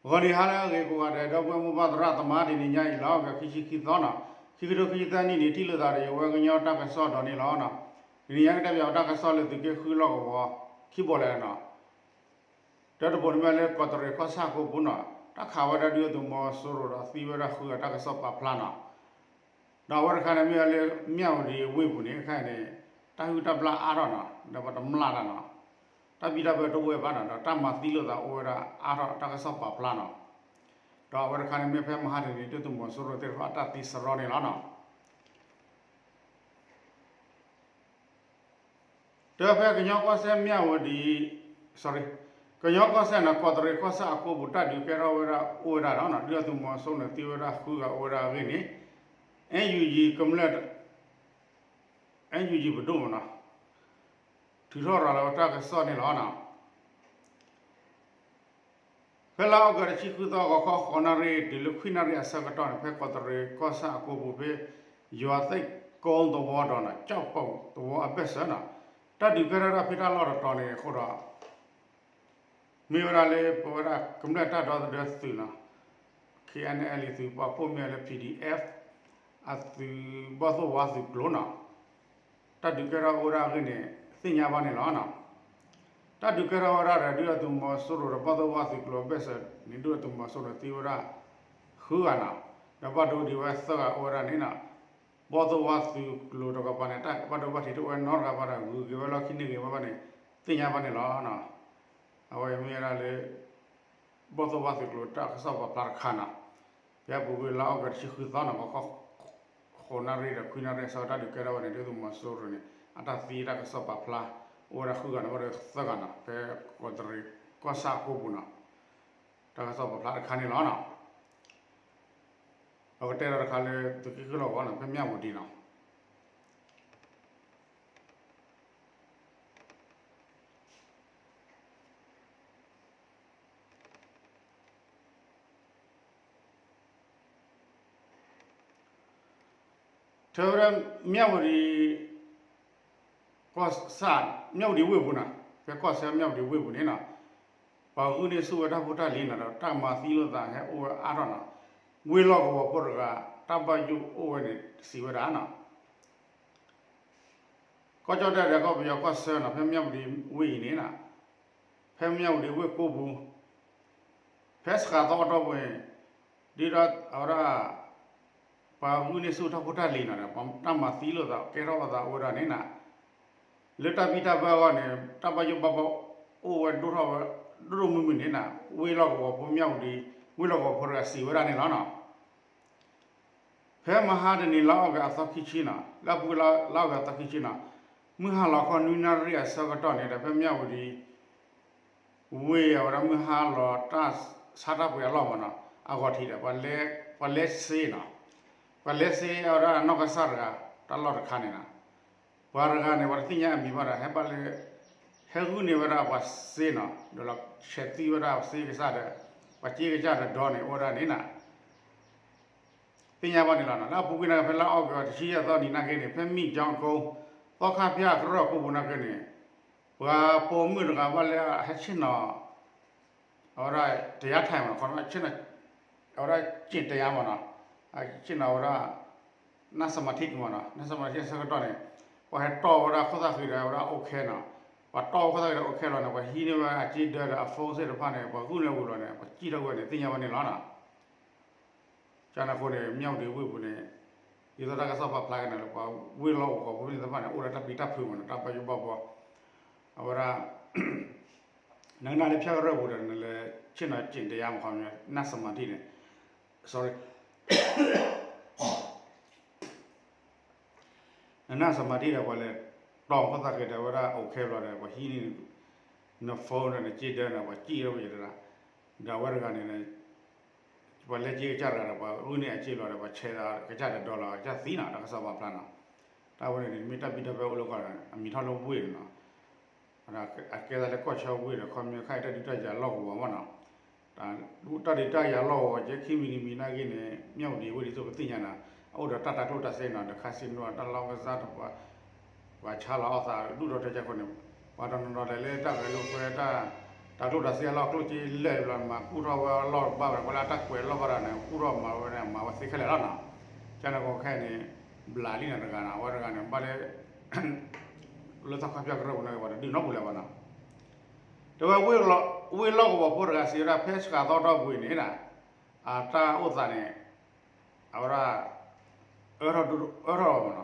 ဂီၤနံၤဟါလၢအဂ့ၤကိးဂၤဒဲး ဒီပုၢ်ဝဲၢ်မိၢ်ပၢ်သရၣ်သမါ တနံၤညါအံၤလီၤ ဂဲၤခံဆံခံသီနီၤ ခံကထိခံဆံသၢနံၣ်န့ၣ် ထံၣ်လိာ်သးဒီးယဝဲကညီတၢ်ကစီၣ်ဒီးန့ၣ်လီၤ. တနံၤညါကတဲဘၣ်တၢ်ကစီၣ်လၢသုးက့ဃုလီၢ်ကဝီၤ ခံဘီလဲၣ်နီၤ တၢတဘိန့ၣ်မ့ၢ်လၢကီးတရံးကီၢ်ဆၣ်အကိပူၤနီၤ တၢ်ခးဝဲဒၣ်ဒုၣ်ဒါသုးမီၤစိရိၤဒီးသံဝဲဒၣ်ဃုဂၤတၢ်ကစီၣ်ပာ်ဖျါနီၤ ဒီးအဝဲတခါန့ၣ်မ့ၢ်ဝဲလၢ မၠၣ်ဝတံၤဝ့ၢ်ပူၤန့ၣ် ခဲအံၤန့ၣ် တၢ်ဟုၣ်တၢ်ဘျၣ်အါထီၣ်နီၤ ဒီးပှၤတမျၢ်တၢ်နီၤ တၢ်ဘံၣ်တၢ်ဘၢတအိၣ်ဝဲဘၣ်နီၤ ဒီးတၢ်မၤသံလိာ်သးအိၣ်ဝဲဒၣ်အါထီၣ်တၢ်ကစီၣ်ပာ်ဖျါနီၤ ဒီးအဝဲတခါန့ၣ်မ့ၢ်ဖဲမဟါတနံၤ ဒုၣ်ဒါသုးမီၤစိရိၤသ့ၣ်တဖၣ်အတၢ်သံစရီန့ၣ်လီၤနီၤ တဖဲကညီကီၢ်စဲၣ်မၠၣ်ဝတံၤ ကညီကီၢ်စဲၣ်န့ၣ် ကီးတရံးကီၢ်ဆၣ်အကိပူၤ တၢ်ဒုးကဲထီၣ်ဝဲဒၣ်အိၣ်ဝဲဒၣ်ဒီး ဒုၣ်ဒါသုးမီၤစိရိၤန့ၣ် သံဝဲဒၣ်ဃုဂၤအိၣ်ဝဲဒၣ်အဂ့ၢ်န့ၣ် NUG ကမျၢၢ် NUG ပဒိၣ်မးနီၤ ထုးထီၣ်ရၤလီၤဝဲတၢ်ကစီၣ်န့ၣ်လီၤ. ဖဲလါအီကူးတဆံဃုသီ ဂီၤခီဃိးနၣ်ရံၣ် တုၤလၢခွံနၣ်ရံၣ်အဆၢကတီၢ်န့ၣ် ဖဲကီးတရံးကီၢ်ဆၣ်အကိပူၤဖဲ ယွၤသ့ၣ်ကိသဝီဒီးနီၤ ကၠီၣ်ပိာ်သဝီအဘၢၣ်စၢၤနီၤ တၢ်ဒုးကဲထီၣ်ဒၣ်ဖဲတၢ်လီၢ်တတီၤန့ၣ်အဃိဒီး မ့ၢ်ဝဲဒၣ်လၢပဝဲဒၣ်ကမျၢၢ်တၢ်ဒီသဒၢသုးနီၤ KNLA သုးပာ်ဖှိၣ်မ့ၢ်ဝဲလၢ PDF အသုးဘီၣ်သိၣ်ဝါသုးကျိၤနီၤ တၢ်ဒုးကဲထီၣ်အိၣ်ဝဲဒၣ်အဂ့ၢ်န့ၣ် သ့ၣ်ညါဘၣ်န့ၣ်လီၤ. တၢ်ဒုးကဲထီၣ်ဝဲဒၣ်ဒီး ဒုၣ်ဒါသုးမီၤစိရိၤဒီးဘီၣ်သိၣ်ဝါသုးကျိၤအဘၢၣ်စၢၤန့ၣ် ဒုၣ်ဒါသုးမီၤစိရိၤန့ၣ်သံဝဲဒၣ် ဃုဂၤနီၤ ဒီးဘၣ်ဒိဒံးဝဲသၢဂၤအိၣ်ဝဲဒၣ်န့ၣ်နီၤ ဘီၣ်သိၣ်ဝါသုးကျိၤတကပၤန့ၣ် တၢ်ဘၣ်ဒိဘၣ်ထံးတအိၣ်ဝဲနီတဂၤဘၣ်ဒီး ဂုၤက့ၤဝဲလီၢ်ခံန့ၢ်ဂ့ၤဝဲဘၣ်န့ၣ် သ့ၣ်ညါဘၣ်န့ၣ်လီၤ. အဝဲမ့ၢ်ဝဲဒၣ်လၢ ဘီၣ်သိၣ်ဝါသုးကျိၤတၢ်ကစီၣ်ပာ်ဖျါတခါနီၤ ဖဲအပူၤကွံာ်လါအီကူးတဆံဃုသီနီၤ ဂီၤခီဃိးနၣ်ရံၣ်ဒီးခွံနၣ်ရံၣ်အဆၢကတီၢ် တၢ်ဒုးကဲထီၣ်ဝဲန့ၣ် ဒုၣ်ဒါသုးမီၤစိရိၤန့ၣ် အတၢ်သံတၢ်ကစီၣ်ပာ်ဖျါ အိၣ်ဝဲဒၣ်ဃုဂၤန့ၣ် ဘၣ်ဒိသၢဂၤနီၤ ဖဲကီးတရံးကီၢ်ဆၣ်အကိပူၤနီၤ တၢ်ကစီၣ်ပာ်ဖျါတခါန့ၣ်လီၤ. ပကတဲဒီးတခါလၢသုးက့ဃုလီၢ်ကဝီၤနီၤ ဖဲမၠၣ်ဝတံၤနီၤ ထၢဝဲဒၣ် မၠၣ်ဝတံၤ ကီၢ်ဆၣ် မၠၣ်ဝတံၤဝ့ၢ်ပူၤနီၤ ဖဲကီၢ်ဆၣ်မၠၣ်ဝတံၤဝ့ၢ်ပူၤန့ၣ်နီၤ ပှၤဂုာ်န့ၢ်ဆူၣ်ဝဲတၢ်ဖိတၢ်လံၤနီၤ ဒီးတၢ်မၤသံလိာ်သးဟဲအိၣ်ဝဲအါထီၣ်နီၤ ဝ့ၢ်လီၢ်ကဝီၤဖိတဂၤ တၢ်ဘၣ်ယိၣ်အိၣ်ဝဲန့ၣ် စံးဝဲဒၣ်နီၤ ကီၢ်ကၠီၣ်တဲၣ်ဒီးကီၢ်ပယီၤကီၢ်ဆၢနီၤ ဖဲမၠၣ်ဝတံၤဝ့ၢ်အံၤန့ၣ်နီၤ ဖဲမၠၣ်ဝတံၤဝ့ၢ်ကိပူၤ ဖဲစှၤသီအတီၢ်ပူၤန့ၣ် ဒ်ဒီးအဝဲဒၣ် ပှၤဂုာ်န့ၢ်ဆူၣ်တၢ်ဖိတၢ်လံၤနီၤ တၢ်မၤသံလိာ်သးကဲထီၣ်လိာ်သးအိၣ်ဝဲဒၣ်န့ၣ်နီၤ လၢတၢ်ဘံၣ်တၢ်ဘၢအဂီၢ်န့ၣ် တၢ်ဘၣ်ယိၣ်ဘၣ်ဘီအိၣ်ဝဲဒိၣ်ထီၣ်ဝဲ ဒိၣ်ဒိၣ်မုၢ်မုၢ်န့ၣ်နီၤ ဝ့ၢ်လီၢ်ကဝီၤဖိမၠၣ်ဝတံၤ ဝ့ၢ်လီၢ်ကဝီၤဖိတဂၤစံးဝဲဒၣ်န့ၣ်လီၤနီၤ ဖဲမဟါတနံၤလါအီကူးအသီခံဆံနီၤ လၢအပူၤကွံာ်လါအီကူးအသီခံဆံနီၤ မုၢ်ဟါလီၤခီနွံနၣ်ရံၣ်အဆၢကတီၢ်န့ၣ်ဒီး ဖဲမၠၣ်ဝတံၤ ဝ့ၢ်အဝဲဒၣ်မုၢ်ဟါလီၤတၢ်ဆါတၢ်ပှ့ၤအလီၢ်မးနီၤ အဂီၢ်ထံးဒီး ပှၤလဲစ့နီၤ ပှၤလဲစ့အဝဲဒၣ်နီၢ်ကစၢ်တဂၤ တၢ်လီၢ်တခါန့ၣ်နီၤ ပှၤတဂၤန့ၣ် ပှၤတသ့ၣ်ညါအမံၤဘၣ်ဒီး ဟဲဘၣ်လၢ ဟဲဂုာ်န့ၢ်ဝဲဒၣ်ပှၤစ့နီၤ ဒီးလီၤဆဲးသံဝဲဒၣ်စ့ကစၢ်ဒီး ပှၤစ့ကစၢ်ဒီးဒီန့ၣ် အိၣ်ဝဲဒၣ်န့ၣ်နီၤ သ့ၣ်ညါဘၣ်န့ၣ်လီၤ. လၢအပူၤကွံာ်န့ၣ် ဖဲလါအီကူးတဆံယဲၢ်သီနံၤနာ်က့န့ၣ် ဖဲမံၣ်ကၠီကိ သီခါဖၠၣ်ကရၢၢ်အကိပူၤနာ်က့န့ၣ် ပှၤပိာ်မုၣ်တဂၤဘၣ်လၢအဟဲဆ့ၣ်နီၤ အဝဲဒၣ် တရားထိုင်မးနီၤ အဝဲဒၣ် ကျင့်တရားမးနီၤ ဆ့ၣ်နီၤဝဲဒၣ် နၢ်စမၤထံကမးနီၤ နၢ်စမၤထံအဆၢကတီၢ်န့ၣ် ပှၤဟဲတီၢ်ဝဲဒၣ်ခိၣ်သၣ်ဃံဒီးဝဲဒၣ်အိၣ်ခဲနီၤ ပှၤတီၢ်ဝဲခိၣ်သၣ်ဃံဒီးအိၣ်ခဲလီၤန့ၣ် ပှၤဟံးန့ၢ်ဝဲအစ့ဒၢဒီးအ phone သ့ၣ်တဖၣ်န့ၣ် ပှၤဂုာ်န့ၢ်ဝံၤလီၤန့ၣ် ပှၤစံၣ်ထီၣ်ဝဲန့ၣ် သ့ၣ်ညါဝဲန့ၣ်လီၤနီၤ ကန့ၣ်အဃိန့ၣ် မၠၣ်ဝတံၤဝ့ၢ်ပူၤန့ၣ် ဒ်သိးတၢ်ကစီၣ်ပာ်ဖျါက့ၤန့ၣ်လၢ ပှၤဝ့ၢ်လီၢ်ကဝီၤဖိသ့ၣ်တဖၣ်န့ၣ် အိၣ်ဒီးတၢ်ပျံၤတၢ်ဖုးမးနီၤ တၢ်ဘၣ်ယိၣ်ဘၣ်ဘီ အဝဲဒၣ် နကနၣ်လၢဖၠၣ်ကရၢၢ်ပူၤဒီး နလဲၤဆ့ၣ်နီၤကျင့်တရားမးခီ နၢ်စမၤထံန့ၣ် sorry နနၢ်စမၤထံဒီး ပှၤလဲၤတီၢ်ခိၣ်သၣ်ဃံဒီး အဝဲဒၣ်အိၣ်ခဲဘျီဒီး ပှၤဟံးန့ၢ် န phone ဒီးနစ့ဒၢန့ၣ် ပှၤစံၣ်ထီၣ်ဝဲယတဒၣ် ဒီးအဝဲတဂၤန့ၣ် ပှၤလဲၤက့ၤကစၢ်တဂၤဒီး ပှၤဂုာ်န့ၢ်အစ့လီၤဒီး ပှၤဆဲးဒီးကစၢ်ဒီးဒီလီၤ ကစၢ်သံနီၤ တၢ်ကစီၣ်ပာ်ဖျါနီၤ တၢ်ဝဲန့ၣ်န့ၣ် မ့ၢ်တၢ်ဘံၣ်တၢ်ဘၢအိၣ်လၢကီၢ်ဒီး အမံၤထီၣ်လၢဝ့ၢ်န့ၣ်နီၤ အကဲသးလၢကီၢ်ဆၢဝ့ၢ်ဒီး ခီပညီခဲအံၤ တၢ်ဒုးတၢ်ယၤလီၢ်ကဝီၤမးနီၤ တၢ်ဒုးတၢ်ယၤလီၢ်ကဝီၤ ကဲခံမံၤတမံၤနာ်က့န့ၣ် မၠၣ်ဝတံၤဝ့ၢ်ဒ်သိးပသ့ၣ်ညါနီၤ အအိၣ်ဒီးတၢ်တၤကျိၣ်တၤစ့နီၤ ဒီး casino တၢ်လီၢ်ကစား ပှၤဆါလီၤအီၣ်သး ဒူၣ်ဒီးတဲကၢ်ခိၣ်န့ၣ် ပှၤတနီၤနီၤလဲၤလၢတၢ်ဂဲၤလိာ်ကွဲတၢ် တၢ်ကျိၣ်တၢ်စ့အလီၢ်ကျိၣ်စ့လၢာ်ဘျီမၤကူၣ်ထီၣ်ဝဲအလီၢ်ဘၣ်ဝဲ ကွၢ်လၢအတၢ်ကွဲးလီၢ်ဘၣ်ဒီးန့ၣ် ကူၣ်ထီၣ်မၤဝဲန့ၣ် မၤဝဲသ့ခဲလၢာ်လီၤနီၤ. ကန့ၣ်ဃိခဲအံၤန့ၣ် ဘျးလံန့ၣ်တဂၤနီၤ အဝဲတဂၤန့ၣ် ဘၣ်လၢ လၢသီခါဖၠၣ်ကရၢၢ်ပူၤန့ၣ် ပှၤတဒုးနီတပူၤလၢၤဘၣ်နီၤ. တဲဝဲ ဝ့ၢ်လီၢ်ကဝီၤဖိတဂၤစံးဝဲဒၣ် ဖဲစှၤသီတီၢ်ပူၤအံၤန့ၣ် အတၢ်အိၣ်သးန့ၣ် အဝဲဒၣ် အၢထီၣ် အၢထီၣ်မးနီၤ.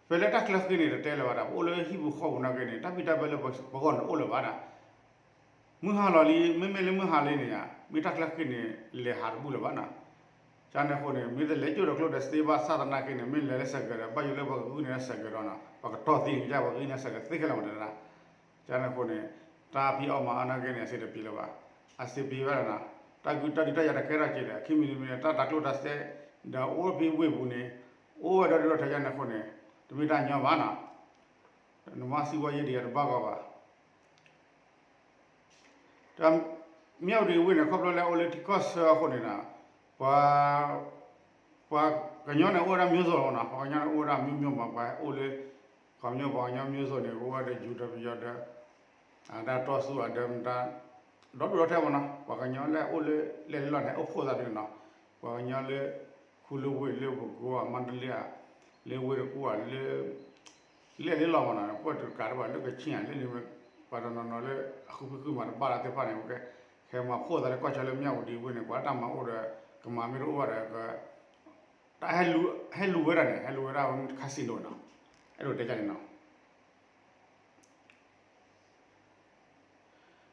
ဖဲလၢတၢ်ချၢဃ့န့ၣ် တတဲလၢၤဘၣ်ဒီး ပအိၣ်လၢဟံၣ်ပူၤဃီပူၤနာ်က့န့ၣ် တၢ်ဘံၣ်တၢ်ဘၢလၢပဂီၢ်န့ၣ်အိၣ်လၢၤဘၣ်ဒီး မုၢ်ဟါလီၤလံ မ့မ့ၢ်လၢမုၢ်ဟါလံန့ၣ်ဧါ မ့ၢ်တၢ်ချၢဃ့န့ၣ် လဲၤဟးတဘူၣ်လၢၤဘၣ်နီၤ. ကန့ၣ်ဃိန့ၣ် မ့ၢ်တလဲၤကၠိၣ်ဒီးကျိၣ်ဒီးစ့ဘၣ်ဆၣ်သနာ်က့န့ၣ် မ့ၢ်လဲၤလၢစဲးကဲးဒီး ဘၣ်ယိၣ်လၢပှၤကဂုာ်န့ၢ်စဲးကဲးဒီးနီၤ ပှၤကတီၤသံန့ၣ်ကစၢ် ပှၤကဂုာ်န့ၢ်စဲးကဲးသ့ခဲလၢာ်မးတဒၣ်. ကန့ၣ်ဃိန့ၣ် တၢ်ဖံးအီၣ်မၤအီၣ်နာ်က့န့ၣ် အဆင်တပြေလၢၤဘၣ်. အဆင်ပြေဝဲဒၣ်နီၤ တၢ်ဒုးတၢ်ယၤတကဲထီၣ်က့ၤဒီး ခံမံၤတမံၤန့ၣ် တၢ်တၤကျိၣ်တၤစ့ ဒီးအိၣ်ဖဲဝ့ၢ်ပူၤန့ၣ် အိၣ်ဝဲဒီးဒုးဒီးထဲကန့ၣ်ဃိန့ၣ် တမ့ၢ်တၢ်ညီဘၣ်နီၤ. နမ့ၢ်စံးဝဲယဲဒ်အံၤတဘၣ်ဂီၢ်ဘၣ် တၢ်မၠၣ်ဝတံၤဝ့ၢ်န့ၣ် ခီဖျိလၢအအိၣ်လၢထံကီၢ်ဆၢအဃိန့ၣ်ဒီး ပှၤ ပှၤကညီန့ၣ်အိၣ်ဝဲဒၣ်မျိုးစုံလီၤနီၤ ပှၤကညီန့ၣ်အိၣ်ဝဲဒၣ်မျိုးမျိုးမး ပှၤအိၣ်လၢ ခီပညီပှၤကညီမျိုးစုံန့ၣ် ကအိၣ်ဝဲဒီးယူၤဒီးပယီၤဒီး အတၢ်တီစူၤအဒၢမတၤ ဒီဒူၣ်ဒီထၢမးနီၤ ပှၤကညီလၢအအိၣ်လၢ လဲၣ်လီၢ်န့ၣ် အိၣ်ဖှိၣ်သးဖဲန့ၣ်နီၤ ပှၤကညီလၢ ခူလၢဝ့ၢ်လၢပကိးမါတလ့ဧါ လၢဝ့ၢ်တကူၣ်ဧါ လၢ လဲၣ်လၢလီၢ်မးနီၤ ပှၤတကးတဘၣ်လၢကခ့ၣ်ဧါ လၢန့ၣ် ပှၤတနီၤနီၤလၢ အဃုဖံးဃုမၤတဘၣ်လၢသ့ၣ်တဖၣ်န့ၣ် ကဟဲမၤဖှိၣ်သးလၢကီၢ်ဆၢလၢမၠၣ်ဝတံၤဝ့ၢ်န့ၣ် ကွၢ်တၢ်မၤအိၣ်ဒီး ကမၤမ့ၢ်တအိၣ်ဘၣ်ဒီး တၢ်ဟဲလူၤဝဲဒၣ်န့ၣ် ဟဲလူၤဝဲဒၣ် casino နီၤ အဲၣ်ဒိးတဲဒ်န့ၣ်နီၤ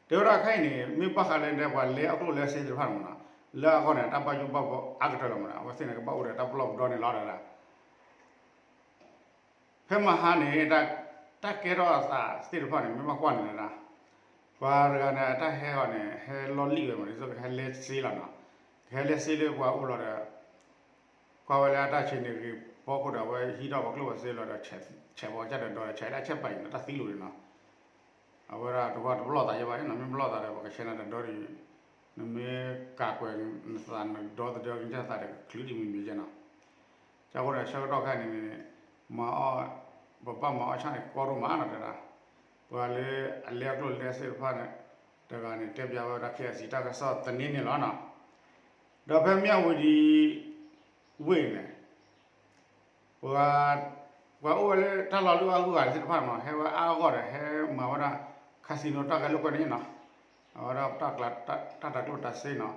တဲဝဲဒၣ်ခဲအံၤန့ၣ် မ့ၢ်ဘၣ်ဃးလၢပှၤလဲအကျိၣ်လဲစ့သ့ၣ်တဖၣ်န့ၣ်မးနီၤ လၢအဂီၢ်န့ၣ် တၢ်ဘၣ်ယိၣ်ဘၣ်ဘီအါကတၢၢ်လီၤမးနီၤ အဝဲသ့ၣ်န့ၣ် ကဘၣ်အိၣ်ဒီးတၢ်ပလီၢ်ပဒီန့ၣ်လီၤဒီး ဖဲမဟါန့ၣ် တၢ်ကဲထီၣ်အသးသ့ၣ်တဖၣ်န့ၣ် မ့ၢ်ဘၣ်ကွၢ်န့ၣ်ဒၣ် ပှၤတဂၤန့ၣ် အတၢ်ဟဲအီၤန့ၣ် ဟဲလီၢ်လံၣ်ဝဲမး ဒ်သိးကဟဲလဲစ့လီၤနီၤ ကဟဲလဲစ့လၢပှၤအိၣ်လီၤဒီး ကွၢ်ဝဲလၢအတၢ်ဆံးန့ၣ်ဂ့ၤဖီခိၣ်ဒီး အဝဲဟံးထီၣ်ပှၤကျိၣ်ပှၤစ့လီၤဒီး ဆဲးပှၤကစၢ်ဒီးဒီး ဆဲးဒၣ်ဆဲးပာ်အံၤန့ၣ် တၢ်သံလိာ်န့ၣ်နီၤ အဝဲဒၣ်တဝီတပလီၢ်သးယဲဘၣ်နီၤ မ့ၢ်ပလီၢ်သးဒီး ပှၤကဆဲးနၤတဒီဒ်အံၤ နမ့ၢ်ကးကွဲးနသးနဒီသဒၢကစၢ်သးဒီး ကချုးဒ်မံၤမံၤကဲနီၤ ကၢ်ဃိဒီးဆၢကတီၢ်ခဲအံၤန့ၣ် မၤအီၣ် ပဘၣ်မၤအီၣ်ဆၣ်န့ၣ် ကီဒိၣ်မးနီၤတဲဒၣ် ပှၤလၢအလဲအကျိၣ်လဲစ့သ့ၣ်တဖၣ်န့ၣ် တဂၤန့ၣ် တဲပျးဝဲဒၣ် ခဲအံၤစံးတၢ်ကစီၣ်သန့န့ၣ်လီၤနီၤ ဒီးဖဲမၠၣ်ဝတံၤဝ့ၢ်န့ၣ် ပှၤ ပှၤအိၣ်ဝဲလၢတၢ်လီၢ်လၢအဂုၤအဂၤသ့ၣ်တဖၣ်န့ၣ်မး ဟဲဝဲအါအဂီၢ်ဒီး ဟဲမၤဝဲဒၣ် casino တၢ်ဂဲၤလိာ်ကွဲန့ၣ်နီၤ အဝဲဒၣ် တၢ်တၤကျိၣ်တၤစ့နီၤ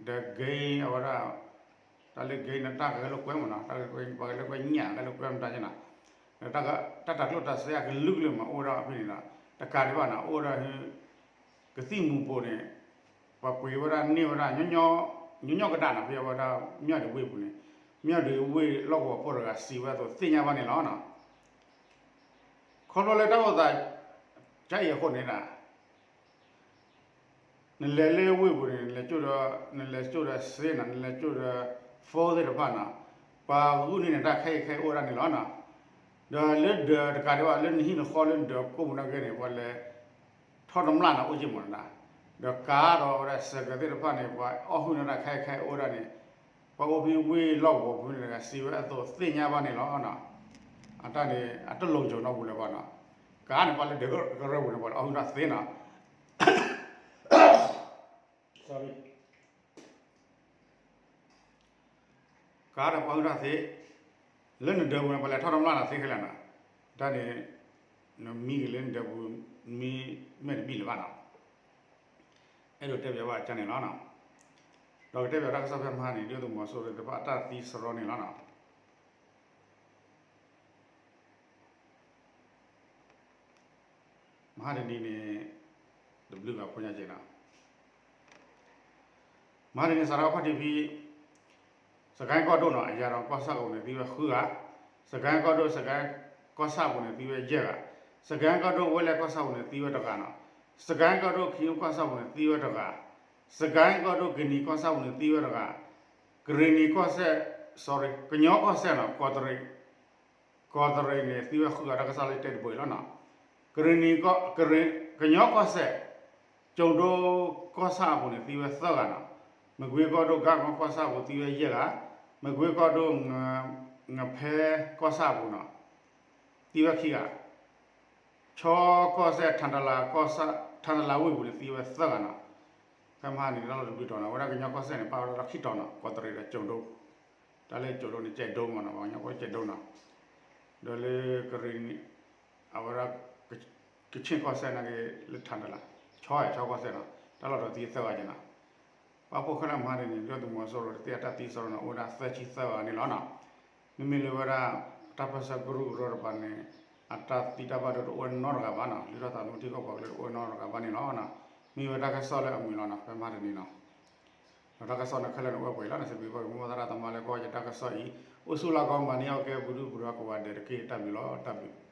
ဒီး game အဝဲဒၣ် တၢ်လၢ game န့ၣ် တၢ်ဂဲၤလိာ်ကွဲမးနီၤ တၢ်ဂဲၤလိာ်ကွဲ ပှၤဂဲၤလိာ်ကွဲညၣ် ဂဲၤလိာ်ကွဲမတၤကဲနီၤ တၢ်တၤကျိၣ်တၤစ့အကလုာ်ကလုာ်မး အိၣ်ဝဲဒၣ်ဖဲန့ၣ်ဒီး တကးဒံးဘၣ်နီၤ အိၣ်ဝဲဒၣ် ကသံၣ်မူၤပိာ်န့ၣ် ပှၤပှ့ၤဝဲဒၣ်န့ၢ်ဝဲဒၣ် ညီညီကဒၣ်နီၤ ဖဲအဝဲဒၣ်မၠၣ်ဒွဲၣ်ဝ့ၢ်ပူၤန့ၣ် မၠၣ်ဒွဲၣ်ဝ့ၢ်လီၢ်ကဝီၤဖိတဂၤ စံးဝဲအသိးသ့ၣ်ညါဘၣ်န့ၣ်လီၤ. ခီဖျိလၢတၢ်အိၣ်သး ကအံၤအဃိန့ၣ်ဒၣ် နလဲၤလၢဝ့ၢ်ပူၤန့ၣ် နလဲၤကၠိၣ်ဒီး နလဲၤကၠိၣ်ဒီးစ့နီၤ နလဲၤကၠိၣ်ဒီး phone သ့ၣ်တဖၣ်နီၤ ပှၤဂုာ်န့ၢ်နတၢ်ခဲအံၤခဲအံၤအိၣ်ဝဲဒၣ်န့ၣ်လီၤနီၤ. ဒီးလၢဒၢးတကးဒံးဘၣ် လၢနဟံၣ်နဃီလၢနဒၢးကိးပူၤနာ်က့န့ၣ် ပှၤလဲၤ ထီၣ်တမျၢ်န့ၣ်အိၣ်က့မးနီၤ. ဒီးကးဒီးဝဲဒၣ်စဲးကဲးသ့ၣ်တဖၣ်န့ၣ် ပှၤအီၣ်ဟုၣ်န့ၢ်တၢ်ခဲအံၤခဲအံၤအိၣ်ဝဲဒၣ်န့ၣ် ပှၤအိၣ်ဖဲဝ့ၢ်လီၢ်ကဝီၤပူၤန့ၣ်တဂၤ စံးဝဲအသိးသ့ၣ်ညါဘၣ်န့ၣ်လီၤနီၤ. အတၢ်န့ၣ် အတလီၤကၠီၤနီတပူၤလၢၤဘၣ်နီၤ. ကးန့ၣ် ပှၤလၢဒၢးကရၢပူၤန့ၣ် ပှၤလၢအီၣ်ဟုၣ်တၢ်သ့နီၤ ကးဒီးပှၤဟုၣ်တၢ်သ့, လၢနဒၢးပူၤန့ၣ် ပှၤလဲၤထီၣ်တမျၢ်နၤသ့ခဲလၢာ်နီၤ. တၢ်န့ၣ် နမံက့ၤလၢနဒၢးပူၤ မ့ၢ်မဲာ်တဘံၣ်လၢၤဘၣ်နီၤ. အဲၣ်ဒိးတဲပျးဘၣ်ကန့ၣ်လီၤနီၤ. ဒီးကတဲပျးတၢ်ကစီၣ်ဖဲမဟါန့ၣ် ဒုၣ်ဒါသုးမီၤစိရိၤတဖၣ်အတၢ်သံစရီန့ၣ်လီၤနီၤ. မဟါတနံၤန့ၣ် တဘျုးဂၤဖိညါက့ၤနီၤ. မဟါတနံၤ စးထီၣ်အခီၣ်ထံးဖဲ စကဲကီၢ်ဒိၣ်နီၤ အယၤဒီးကီၢ်ဆၣ်အပူၤန့ၣ် သံဝဲဃုဂၤ, စကဲကီၢ်ဒိၣ် စကဲကီၢ်ဆၣ်အပူၤန့ၣ် သံဝဲယဲၢ်ဂၤ, စကဲကီၢ်ဒိၣ် ဝဲလဲၣ်ကီၢ်ဆၣ်အပူၤန့ၣ် သံဝဲတဂၤနီၤ, စကဲကီၢ်ဒိၣ် ခံအိၣ်ကီၢ်ဆၣ်အပူၤန့ၣ် သံဝဲတဂၤ, စကဲကီၢ်ဒိၣ် ကနံၤကီၢ်ဆၣ်အပူၤန့ၣ် သံဝဲတဂၤ, ကရ့ၣ်နံၤကီၢ်စဲၣ် sorry ကညီကီၢ်စဲၣ်နီၤ ကီးတရံး ကီးတရံးန့ၣ် သံဝဲဃုဂၤ တၢ်ကစီၣ်လၢတဲတဘိအံၤလီၤနီၤ. ကရ့ၣ်နံၤကီၢ် ကရ့ၣ် ကညီကီၢ်စဲၣ် ကၠိၤဒိကီၢ်ဆၣ်အပူၤန့ၣ် သံဝဲသၢဂၤနီၤ. မကွ့ကီၢ်ဒိၣ် ကါကီကီၢ်ဆၣ်အပူၤ သံဝဲယဲၢ်ဂၤ, မကွ့ကီၢ်ဒိၣ် ငဖဲကီၢ်ဆၣ်အပူၤနီၤ သံဝဲခံဂၤ, ခၠီကီၢ်စဲၣ် ထၣ်တလးကီၢ်ဆၣ် ထၣ်တလးဝ့ၢ်ပူၤန့ၣ် သံဝဲသၢဂၤနီၤ. ဖဲမဟါန့ၣ် တၢ်လီၢ်တဘျုးတီၤနီၤ အဝဲဒၣ်ကညီကီၢ်စဲၣ်န့ၣ် ပာ်ဝဲဒၣ်လီၢ်ခံတီၤနီၤ ကီးတရံးဒီးကၠိၤဒိ, တၢ်လၢကၠိၤဒိန့ၣ် ကဲးဒိမ့ၢ်နီၤ ပှၤကညီကီၢ်ကဲးဒိနီၤ. ဒီးလၢကရ့ၣ်နံၤ အဝဲဒၣ် ကဆ့ၣ်ကီၢ်စဲၣ်နာ်က့ လၢထၣ်တလး ဆီ ဆီကီၢ်စဲၣ်နီၤ တၢ်လီၢ်ဒီးသံသၢဂၤက့ၤနီၤ. ပာ်ဖှိၣ်ခဲလၢာ်မဟါန့ၣ်န့ၣ် ဒုၣ်ဒါသုးမီၤစိရိၤတသ့ၣ်အတၢ်သံစရီန့ၣ် အိၣ်ဝဲဒၣ်သၢဆံသၢဂၤန့ၣ်လီၤနီၤ. မ့မ့ၢ်လၢဝဲဒၣ် တၢ်ပၢၢ်ဆၢကရူၢ်ကရၢတပၤန့ၣ် အတၢ်သံတၢ်ဘၣ်ဒိတအိၣ်နီတဂၤဘၣ်နီၤ. လုၢ်ထီၣ်သးသမူထံကီၢ်ပှၤကလုာ်တအိၣ်နီတဂၤဘၣ်န့ၣ်လီၤ. မ့ၢ်ဝဲတၢ်ကစီၣ်လၢအမုာ်လီၤနီၤ ဖဲမဟါတနံၤနီၤ. ဒီးတၢ်ကစီၣ်န့ၣ်ခဲလၢာ်န့ၣ် အိၣ်ဝဲပှဲၤလီၤန့ၣ် စံးဘျုးဘၣ်က့ၤမိၢ်ပၢ်သရၣ်သမါလၢကိးဂၤဒဲး တၢ်ကစီၣ်အံၤ အိၣ်ဆူၣ်လၢကီမၤန့ၢ်အီၣ်ကဲ ပူၤဒုၣ်ပူၤဒါကိးဂၤဒဲးတက့ၢ် တၢ်ဘျုးလီၤ တၢ်ဘျုး